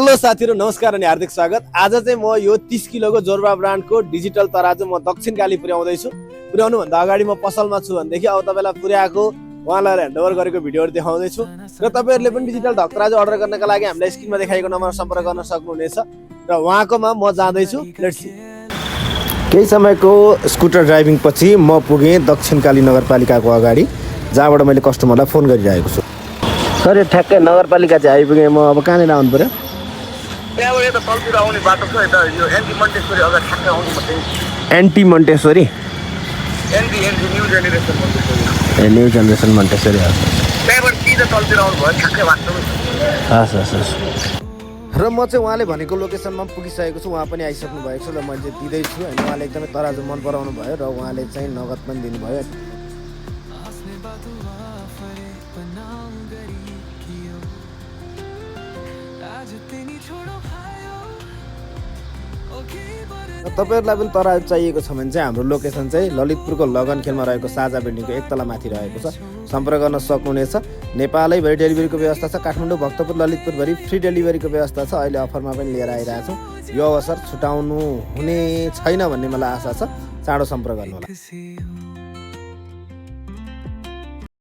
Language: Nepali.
हेलो साथीहरु, नमस्कार अनि हार्दिक स्वागत। आज चाहिँ म यो 30 किलोको जोरबा ब्रान्डको डिजिटल तराजु म दक्षिण काली पुर्याउँदैछु। पुर्याउनु भन्दा अगाडि म पसलमा छु भनेदेखि अब तपाईलाई पुर्याएको उहाँलाई ह्यान्डओभर गरेको भिडियोहरु देखाउँदैछु र तपाईहरुले पनि डिजिटल ढक तराजु अर्डर गर्नका लागि हामीलाई स्क्रिनमा देखाएको नम्बरमा सम्पर्क गर्न सक्नुहुनेछ र उहाँकोमा म जाँदैछु। Let's see. केही समयको स्कुटर ड्राइभिङ पछि म पुगे दक्षिण काली नगरपालिकाको अगाडि, जहाँबाट मैले कस्टमरलाई फोन गरिरहेको छु। सर, यो ठ्याक्कै नगरपालिका चाहिँ आइपुगे। म अब कहाँनिर आउनु पर्यो? त्यहाँबाट यता तलतिर आउने बाटो छ, यता यो एन्टी मन्टेश्वरी अगाडि ठ्याक्कै आउनु पर्छ। एन्टी मन्टेश्वरी? एन्टी न्यू जेनेरेसन मन्टेश्वरी। ए, न्यू जेनेरेसन मन्टेश्वरी। त्यहाँबाट सिधा तलतिर आउनु भयो, ठ्याक्कै बाटो। हस् हस् हस्। र म चाहिँ उहाँले भनेको लोकेसनमा पुगिसकेको छु। उहाँ पनि आइसक्नु भएको छ र मैले दिँदैछु होइन। उहाँले एकदमै तराजु मन पराउनु भयो र उहाँले चाहिँ नगद पनि दिनुभयो। तपाईहरुलाई पनि तराजु चाहिएको छ भने चाहिँ हाम्रो लोकेसन चाहिँ ललितपुरको लगनखेलमा रहेको साझा बिल्डिङको एक तला माथि रहेको छ। सम्पर्क गर्न सक्नुहुनेछ। नेपालैभरि डेलिभरीको व्यवस्था छ। काठमाडौँ, भक्तपुर, ललितपुरभरि फ्री डेलिभरीको व्यवस्था छ। अहिले अफरमा पनि लिएर आइरहेछौँ। यो अवसर छुटाउनु हुने छैन भन्ने मलाई आशा छ। चाँडो सम्पर्क गर्नुहोला।